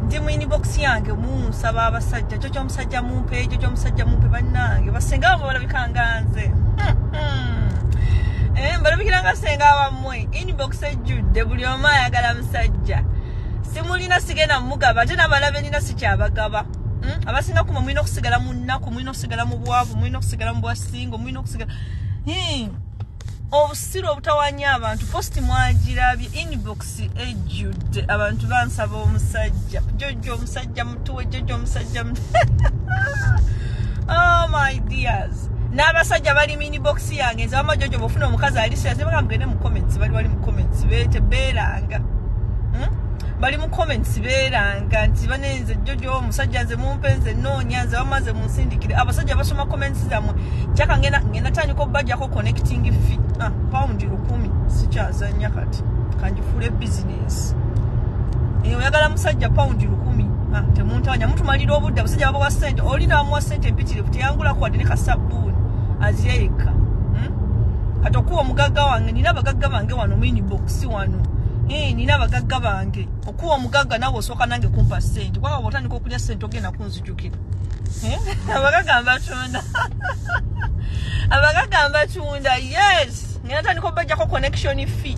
Ndi mu inbox yange munsaba abasajja, kyo kyomusajja mumpe, ekyo kyomusajja mumpe. Bannange, basenga bamwe balabika nga nze. Eh, mbalabikira nga senga wammwe. Inbox ejjudde, buli omu ayagala musajja. Simulina, sigenda mugaba, ate n'abalabe nina sikyabagaba. Abasinga kumwe mulina okusigala mu nnaku, mulina okusigala mu bwavu, mulina okusigala mu bwasingo, mulina okusigala. Obusiru obutawanya abantu. Post mwagirabye, inbox ejjudde, abantu bansaba omusajja. Jojo, omusajja mutuwe. Jojo, omusajja. Oh my dears, n'abasajja bali mu inbox yange. Nze wama Jojo, bwofuna omukazi ali serious, nebaga mugende mu comments, bali wali mu comments beeranga. Bali mu comments beeranga nti banenze Jojo omusajja, nze mumpe, nze noonya, nze wamaze munsindikire. Abasajja basoma comments zammwe. Kyaka ngenda tandika obbajjako connecting fee. Ah, £1,000. Sikyazanya kati, kangifuule business. Eh, oyagala musajja, £1,000. Ah, temuntawanya, mutumalira obudde. Abasajja babawa ssente, olina bamuwa ssente empitirivu, teyangulako wadde ne kasabbuuni, azira yekka. Kati okuwa omugagga wange, nina abagagga bange wano mu inbox wano. Eh, nina abagagga bange. Okuwa omugagga nawe osooka nange kumpa ssente, kubanga bw'otandika okulya ssente ogenda kunzijukira. Eh, abagagga mbatunda, abagagga mbatunda. Yes, ngenda tandika obajjako connection fee.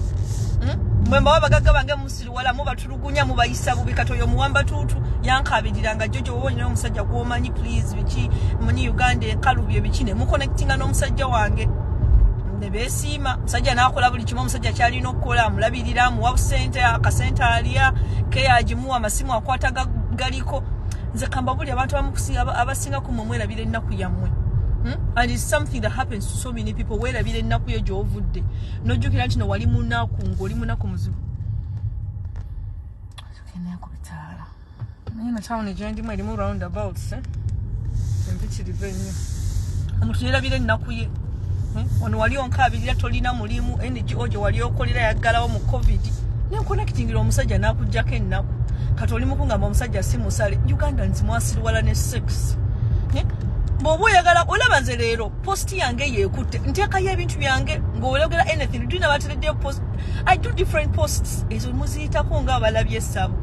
Mwe mbawa abagagga bange, musiriwala, mubatulugunya, mubayisa bubi. Kati oyo omuwamba tuutu yankabirira nga Jojo, wowe olina omusajja gwomanyi, please, biki munyi Uganda enkalubye biki, ne muconnectinga n'omusajja wange ne beesiima. Omusajja n'akola buli kimu omusajja kyalina okukola, amulabirira, amuwa busente, akasente alya keyagimuwa, amasimu akwata galiko. Nze kamba buli abantu abasinga ku mmwe mwerabira ennaku yammwe. And it's something that happens to so many people. Weerabira ennaku yo gy'ovudde, nojjukira nti no wali munaku, ng'oli munaku muzibu. Tugende ku bitaala, naye na tawuni gyendimu erimu roundabouts, eh? Empitirivu ennyo. Omuntu yerabira ennaku ye. Eh? Wano wali onkaabirira tolina mulimu, NGO gye wali okolera yaggalawo mu COVID, nenconnectingira omusajja n'akugjako ennaku. Kati oli mukungamba omusajja si musale. Ugandans mwasiriwala ne sex. Eh? Bw'oba oyagala olaba nze leero post yange yeekutte, nteekayo ebintu byange ng'oyogera anything tulina batereddeyo post. I do different posts, ezo muziyitako nga abalabye essabo,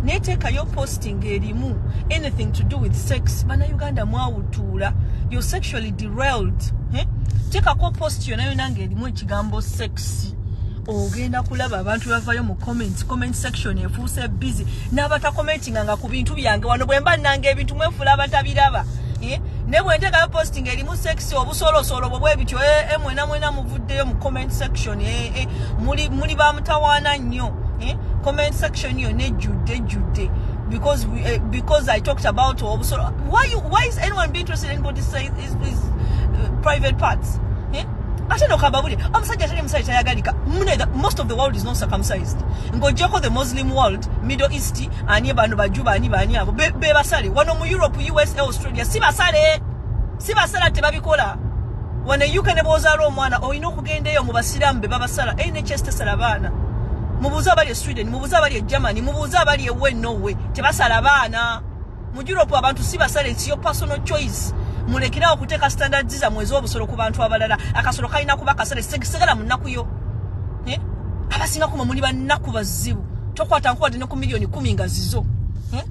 naye teekayo post ng'erimu anything to do with sex. Bannayuganda mwawutuula, you're sexually derailed, eh? Teekako post yonna yonna ng'erimu ekigambo sex, ogenda kulaba abantu bavayo mu comments. Comment section efuuse busy n'abatacommentinga nga ku bintu byange wano. Bwe mba nnanga ebintu mwefuula abatabiraba, eh? Ne bwe nteekayo post ng'erimu sex, obusolosolo bwe bwe bityo, eh, eh, mwena mwena muvuddeyo mu comment section, eh, eh, muli bamutawaana nnyo, eh? Comment section yonna ejjudde ejjudde because I talked about obusolo. Why is anyone be interested in anybody say his private parts, eh? Ate nokababuli omusajja atali musajja tayagalika. Mune, most of the world is not circumcised, ng'oggyeko the Muslim world, Middle East, ani bano bajuba, ani bani abo be basale. Wano mu Europe, USA, Australia si basale, si basala, tebabikola. Wano e UK ne bw'ozaala omwana olina okugenda eyo mu basiraamu be babasala. NHS tesala baana. Mubuuze abali e Sweden, mubuuze abali e Germany, mubuuze abali ewe Norway, tebasala baana. Mu Europe abantu si basale. It's your personal choice. Mulekerawo okuteeka standards zammwe ez'obusolo ku bantu abalala. Akasolo kalina kuba kasale. Segala mu nnaku yo. Eh? Abasinga kumwe muli bannaku bazibu, tokwata nkuwadde ne ku miliyoni 10 nga zizo. Eh?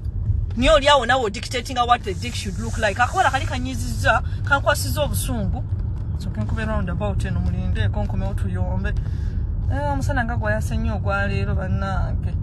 Niye oli awo nawe odictatinga what the dick should look like. Akawala kali kanyizizza, kankwasiza obusungu. Soke nkube roundabout eno, mulindeeko nkomewo tuyombe. Eh, omusana nga gwayase nnyo ogwaleero bannange.